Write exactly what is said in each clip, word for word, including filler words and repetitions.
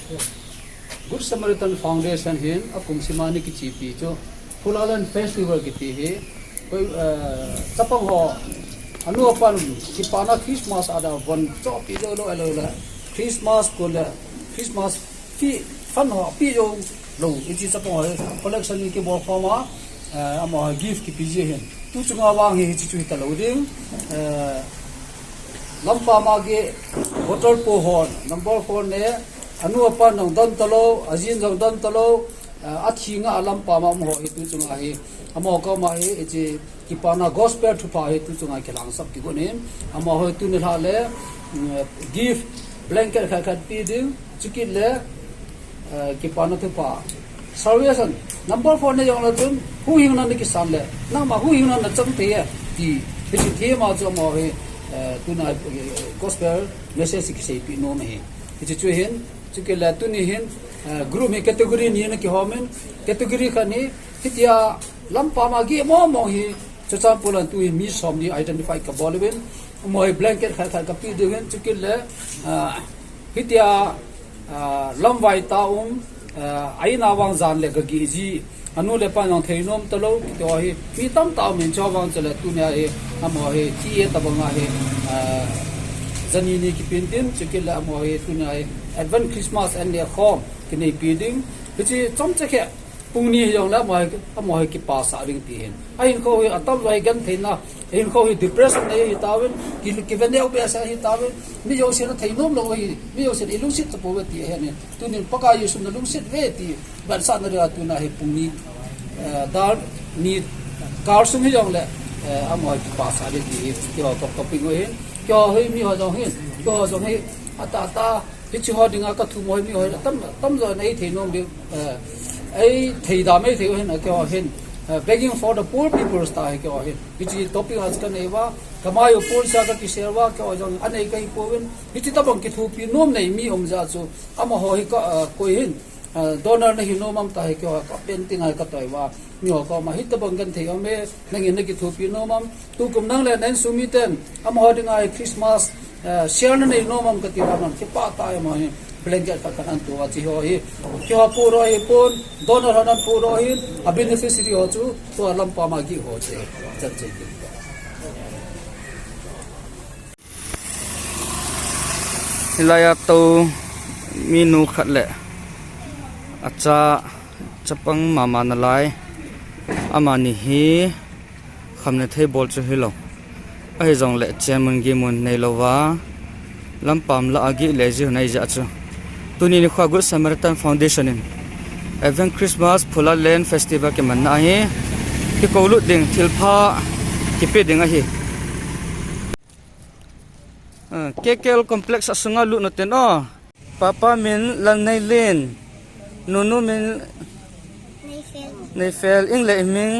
Good Samaritan Foundation hin akum sima ni kichepi chu Phulaland Festival kiti hi, koi, eh, chapang ho anu apan kipana Christmas a da von chopi jou lou, alou le Christmas kon le Christmas fee fund ho pi jou lou, hiche chapang ho collection ni kibol khom a, eh, amaho gift kipe ji hin. Tu chunga vang hi hiche chu hita lou ding. Eh, Lampam a geh, bottle po hon, number four ne, anu apan jong don talou, ajin jong don talou, eh, athi nga a lampam a um ho hi tu chunga hi, amaho koma hi, hiche kipana gospel thupha hi tu chunga kilhangsap kigon in, amaho hi tuni lha le, mm, gift blanket khat khat pe ding, chukit le, eh, kipana thupha. Salvation, number four ne jong le chun, huhhingna na kisan le, nangma huhhingna na chang thei e, ti. Hiche thema chu amaho hi, eh, tuna, eh, gospel message kiseipi nom ahi. Hiche chu hin, chukit le tuni hin, eh, group hi category ni na kihom in, category khat hi, hitia lampam a geh mong mong hi, Churachandpur lang tu hi mi som ni identify kabol uvin, amaho hi blanket khat khat kape diu hin, chukit le, ah, hitia, ah, lamvai tah um, ah, a-in a vang jan le gageh ji, anu le apan jong thei nom talou, kiti ho hi, mi tamtah um in chu vang chule tunia hi, amaho hi, T A tabang a hi, ah, jani ni kipen tin, chukit le amaho hi, tunia hi, Advent Christmas an le khom, kineipi ding, hiche chomcha khe, pung ni hi jong le amaho hi, amaho hi kipasah ding ti hin. Ahinkho hi atamjo hi gentheina, ahinkho hi depression nei ahi tauvin, ki, kiveneo behseh ahi tauvin, mi jousen athei nom lou ahi, mi jousen ilungset tapouve ti ahi ne. Tunin Pakai Jesu nalungset uve ti, vetsahna dinga tuna hi pung ni, eh, dar ni kal sung hi jong le, eh, amaho hi kipasah ding ti hi, keiho kop topic u hin, keiho hi miho jong hin, keiho jong hi, atah atah, Hiche ho dinga kathum ho hi miho hi atam, atamjo in eithei nom diu, eh, eithei dam eithei u hin, keiho hin, eh, begging for the poor peoples ti hi keiho hin. Hiche topic a chu kanei uva, kamai u poor sa kakisel uva, keiho jong anei kahi pouvin. Hiche tabang kithopi nom nei mi um jeh a chu, amaho hi ka, eh, koi hin, eh, donor nahi nom am ti hi keiho ka painting a hi katoi uva. Miho koma hitabang genthei um e, nangin nakithopi nom am. Tukum nang le na insung miten, amaho dinga hi Christmas, eh, share nanei nom am kati uva, aman kipah tah in amaho hi blanket khat khat ahin to uva, hiche ho hi. Keiho pudoh ahipon, donor hon ahin pudoh ahin, a beneficiary ho chu, tua lampam a geh ho chu, chan cheh kit. Hilai a tou minu khat le acha chapang mama nalai, amani hi khamna thei bol chu hilou. Ahijongle chenmun gimun neilouva, lampam lah a geh le ji hon ahi jeh chu. Tuni nikho a Good Samaritan Foundation in Advent Christmas Phulaland Festival kimanna ahi. Kikoulut ding thilpha kipe ding ahi. Ah, K K L Complex a sunga lut natin o. Papa min Lalneilin. Nunu min Neifel. Neifel. Ing le iming?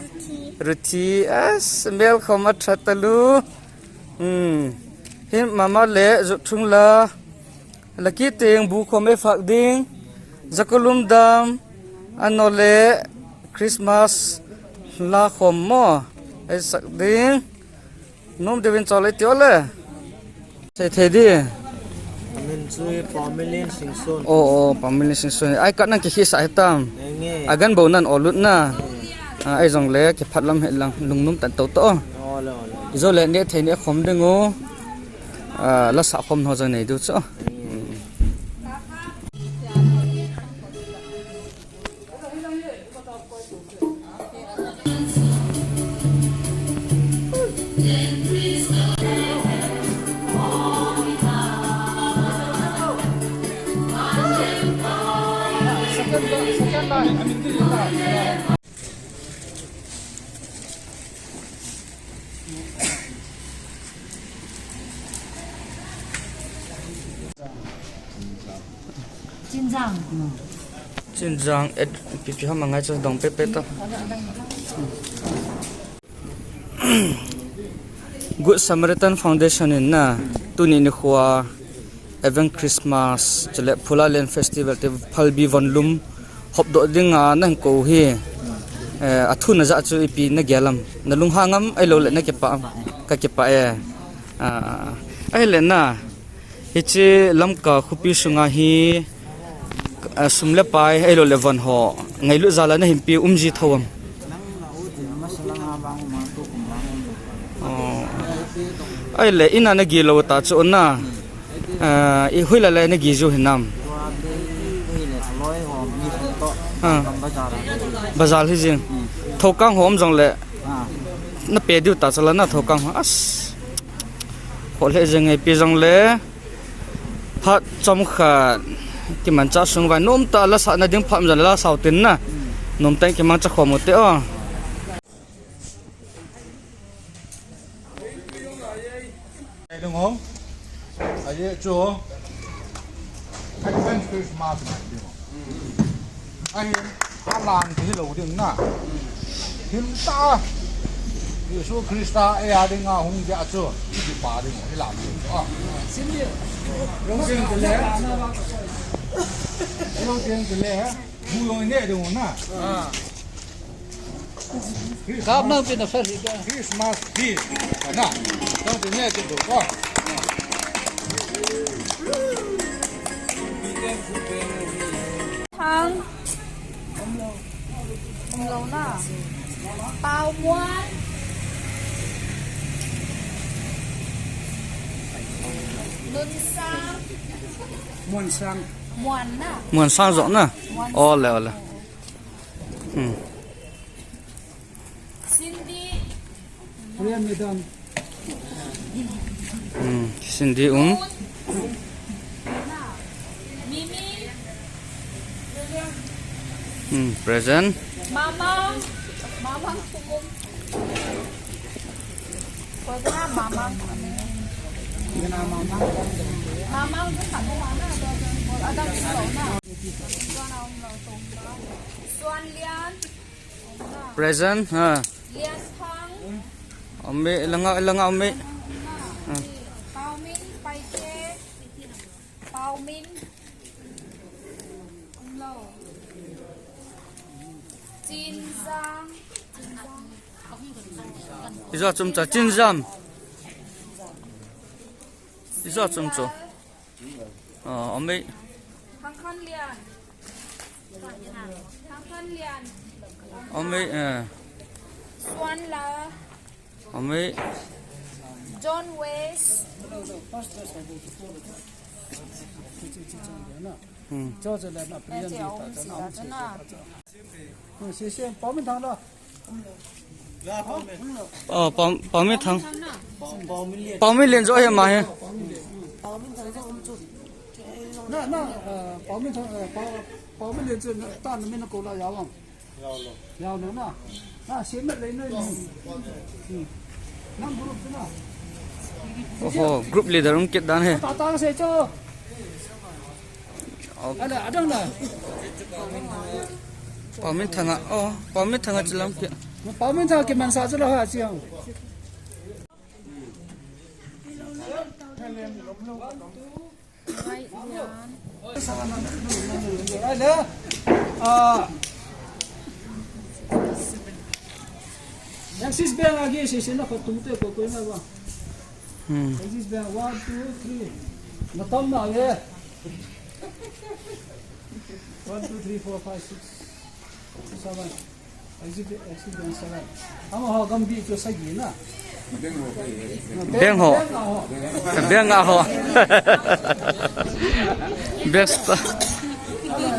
Ruthi. Ruthi. As, mel khom atha talu. Hmm. Hi mama le jut thung la. Laki teng bu khom eifak ding. Jakulum dam. Anole Christmas la khom mo. Eisak ding. Nom deuvin chol ei ti o le. Sei thei di. Min chu Pamilin Singson. O, o, Pamilin Singson. Ai kat nang kikhisah hitam. Enge. Agan bou nan olut na. A, ahijongle kiphat lam hilang lungnom tah in tou tao. O le, o le. Ijole neh thei neh khom ding u. A, la sah khom ho jong nei diu chu. Enge. Chinjang. Chinjang et pipi ham angai chu dong pepe to. Good Samaritan Foundation in na tuni nikho a Advent Christmas chule Phulaland Festival te phalbi vonlum hopdoh dinga nahin kou hi, eh, athuna jeh chu ipi nagel am, nalunghang am ahilouleh nakipah am? Kakipah e. Ah, ahile na, hiche Lamka khopi sunga hi Ah, sum le pai, ahilou le von ho ngailut jal a nahin pe um ji thou am? Oh. Ahile, in a nagilou ta chu na. Ah, i hoilai lai nagi jiu hinam? Ah. Bazar hi jing. Thoukang ho um jongle. Nape diu ta chu la na thoukang ho. As. Kho le jing e pi jongle. Phat chomkhat kimanchah sung vai nomtah la sahna ding phat um jongle la sao tin na. Nomtah in kimangcha khom u te o. Ding ho. Ahi chu. Advent Christmas ngai ding ho. Ahin, alang ti hilou ding na. Him ta. Jesu Christa eia dinga hung dia chu. Kipa ding ho, ilam ding ho. Long ding te le. Long ding te le. Bu long ne ding ho na. Kap nang pin a fel hi ka. Christmas Eve. Na. Tong tin ne ti du ko. Thang. Umlou na. Pau muan. Nun sang. Muan sang. Muan na. Muan sang jo na. Muan sang. Ole, ole. Hmm. Cindy. Korean madam. Hmm, Cindy um. Mimi. Hmm, present. Mamang. Mamang Pumum. Koi kena Mamang. Mamang tu tak mau mana, ada, ada, ada, ada. Suan Lian. Present, ha. Lian Thang. Ome, langa, langa ome. Ha. Pau Min, Paite. Pau Min. Umlou. Chin Zang. Ijo chum cha, Chin Zam. Ijo chum chu. Ah, ome. Thang Khan Lian. Thang Khan Lian. Ome, eh. Suan La. Ome. John West. Hmm. Eh, che, um, si la, che na. Hmm, si, si, Pau Min Thang la. Oh, Pau, Pau Min Thang. Pau Min Lian jo he ma he. Na, na, eh, Pau Min Thang, eh, Pau, Pau Min Lian chu na, ta na min na ko la ya wang. Yao lo na. Na, si met le na ni. Hmm. Nang group na. Oho, group leader um kit dan he. Ta ta se cho. Okay. Ala, adang na. Pau Min Thang a, oh, Pau Min Thang a chilam kit. Pau Min Thang kiman sa chu la ha chiang. Ahile, ah, Axis Bank agi sese na kho tum te ko ko na ba. Hmm. Axis Bank, one, two, three. Na tam na ye. One, two, three, four, five, six, seven. Exit, exit, seven. Amaho gambi chu sagi na. Bank ho. Bank ho. Bank ho. Best.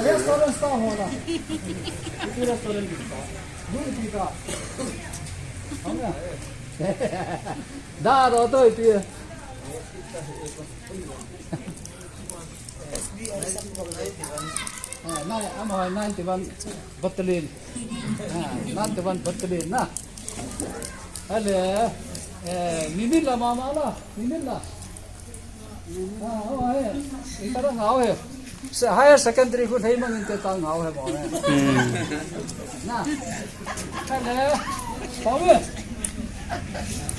Restaurant star ho na. Itu restaurant kita. Dulu kita. Mana? Dah, dah tu itu ya. Ah, nine, amaho ninety-one battalion. Ah, ninety-one battalion na. Ale, eh, Mimin la mama la, Mimin la. Ah, oh, eh. Itara ngau he. Se higher secondary khu thei mang inte ta ngau he mo he. Hmm. Na. Kale. Pawe.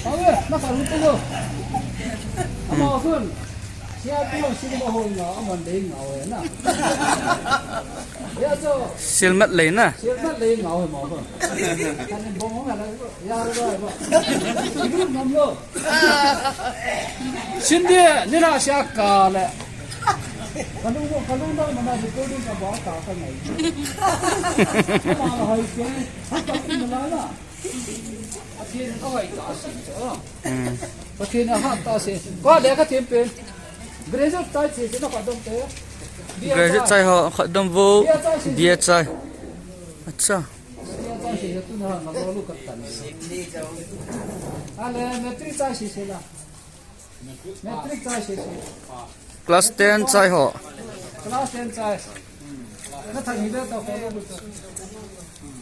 Pawe, na ka lutu lo. Ama khun. Sia tu si ma ho nga, ama dei ngau he na. Ya cho. Silmat lei na. Silmat lei ngau he mo khun. Kan bong nga la. Ya ro ba. Ibu nam lo. Cindy, ni la sia ka le. Kalung, kalung dang mana recording ka ba ta ka ngai. Ama la hai ke, ha ka ti na la na. Pathen a hoi ta si cho. Hmm. Pathen a ha ta si. Ko le ka thim pen. Graduate chai si si na ka dong te. Graduate chai ho, khat dam vo. B A chai si si. B A chai. Acha. B A chai si si tu na na lo lu ka ta ni. Ale, matric chai si si la. Matric chai si si. Class ten chai ho. Class ten chai. Na thang hi da ta ko lo.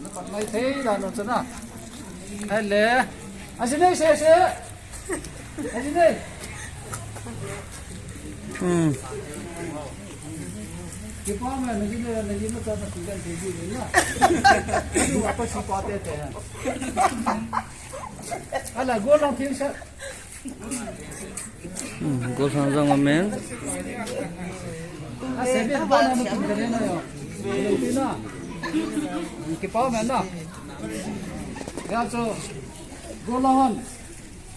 Na pat mai thei da no chana. Hai le. A si nei se se. A si nei. Hmm. Kipa ma na ji le na ji ma ta na ti dan te ji le na. Ni wa pa si pa te te. Ala go long thil sa. Hmm, golhang jong amen. A seven, golhang na kin kare na yo. Tina. Kipa men na. Ya cho. Golhang.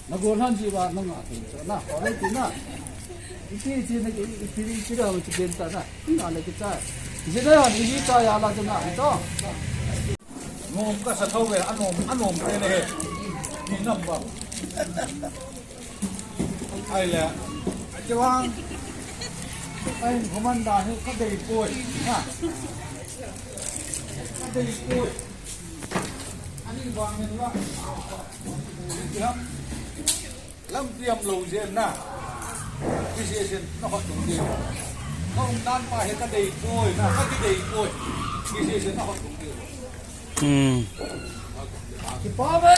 Na golhang ji ba na nga kin cho na. Ko le tina. Iti iti na iti iti ra chi ben ta na. Tina le ki cha. Ji da ya ni ji cha ya la cha na. Cho. Nom ka sa thou ve, anom, anom te le he. Ni nam ba. Ai le. Ai che wang. Ai, commander he ka dei poi. Ha. Ka dei poi. Ani wang ne la. Ya. Lam tiam lo jen na. Decision na hot tung de. Ka um dan pa he ka dei poi na, ka ki dei poi. Decision na hot tung de. Hmm. Kipa ve.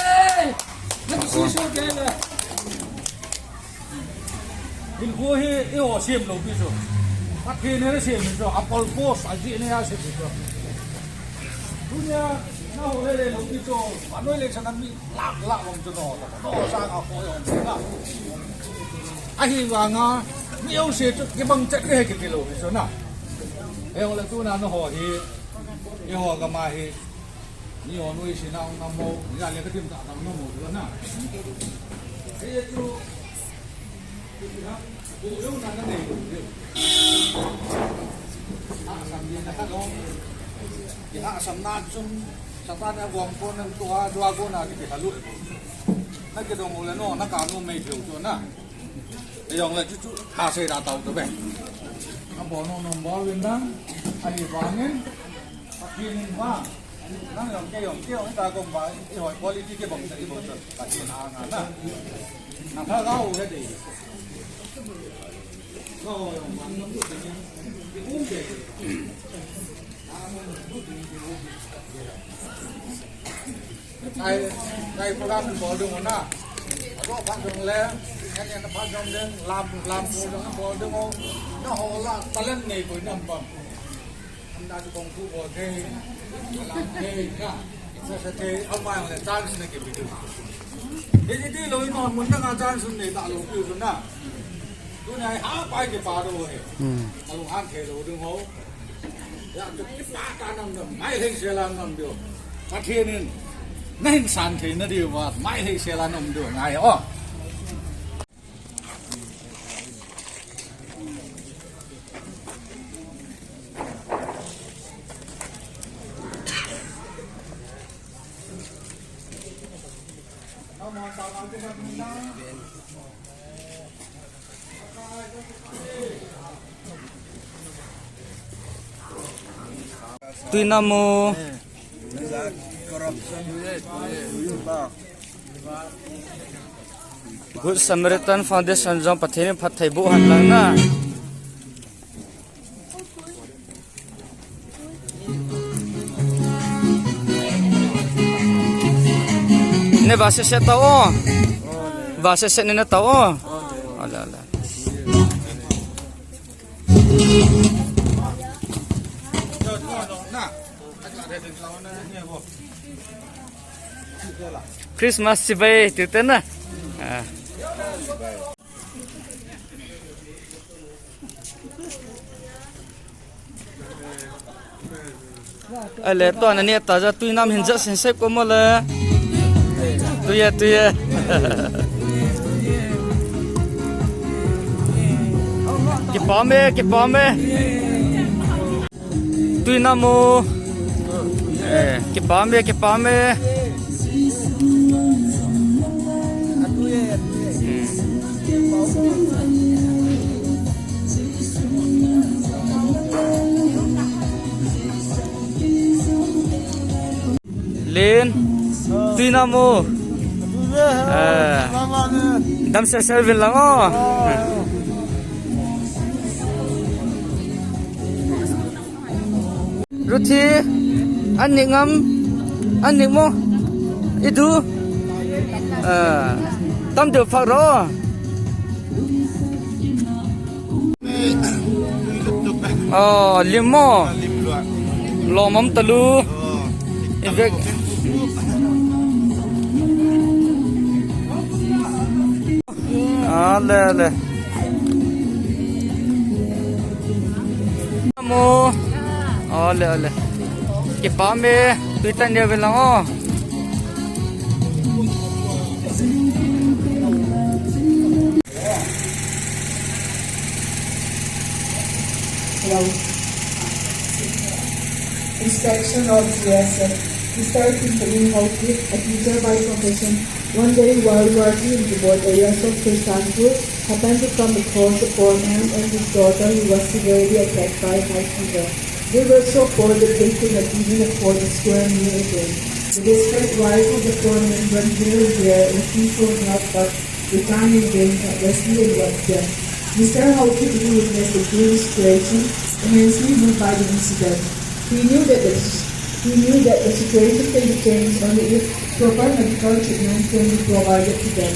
Na ki si so ke le. Hin ko hi e o sim lo pi so. Ka phi ne sim so. Apol post a ji ne ya sim so. Dunia na ho le le lo pi so. Anoi le sa na mi. Lak, lak lom chu no, no, sang a ko yong na. Ahivanga, mi o se chu, kibang chet ve kiti lo, chu na. Eile tuna na ho hi, eiho gam a hi, mi o noi si na, na mo, ya le ka tim ta, na mo, na. Ei chu, Kihahsam na chun, Satan a gom ko nang tua, dua ko na kiti halu. Na kidong le no, na ka nu mei theu chu na. Jong le chu chu, ha sei da tau to be. Ka bo no no bo win dang, a hi ba ngin, pa kin ba. Nang yong ke yong ke yong ta gom ba, i hoi quality ke bang ta i bang ta. Ka kin a nga na. Na ka ga u he de. Ai, ai, program bol dung na. Ado phat dung le, kan yan phat dung ding, lam, lam bol dung, bol dung o. Na ho la, talent nei koi nam bam. Anda tu kong fu bol thei, lam thei, na. Sa sa thei, ama yang le chance na ke bi tu. Hiti lo i non mun na nga chance nei ta lo pi tu na. Tuni a hi ha pai kipa doh e. Hmm. Alung han thei lou ding ho. Ya tu kipa ta nam dam, mai hei sela nam dio. Pathen in na hin san thei na diu va, mai hei sela nam dio ngai o. Tui nam mo. Good Samaritan Foundation jong Pathen in phatthei boh hen lang na. Ne va se se ta o. Va se se ne na ta o. Ala, ala. Christmas chibai tu te na. Ah. Ale, to na ne ta ja tui nam hin ja sin se ko mo le. Tui ye, tui ye. Ki Kipah e, kipah e. Tui nam o. Eh, kipah e, kipah e. Hmm. Len, tui nam o. Eh, dam sel sel uvin lang o. Ruthi, an nik ngam, an nik mo, i du, ah, tam deu phak ro. Oh, lim mo. Lom um talu. I vek. Ale, ale. Mo. Ale, ale. Kipah e, tui tan dia bilang o. Hello. Inspection of G S F. Mister Kimberly Houghton, a teacher by profession, one day while working in remote areas of Churachandpur, happened to come across a poor man and his daughter who was severely attacked by high fever. They were so poor that they could not even afford a square meal a day. The desperate wife of the poor man went there and there looking for help, but they turned in vain, helplessly and left them. Mister Houghton, who witnessed the cruel situation, immensely moved by the incident. He knew that the, he knew that the situation can be changed only if proper medical treatment can be provided to them.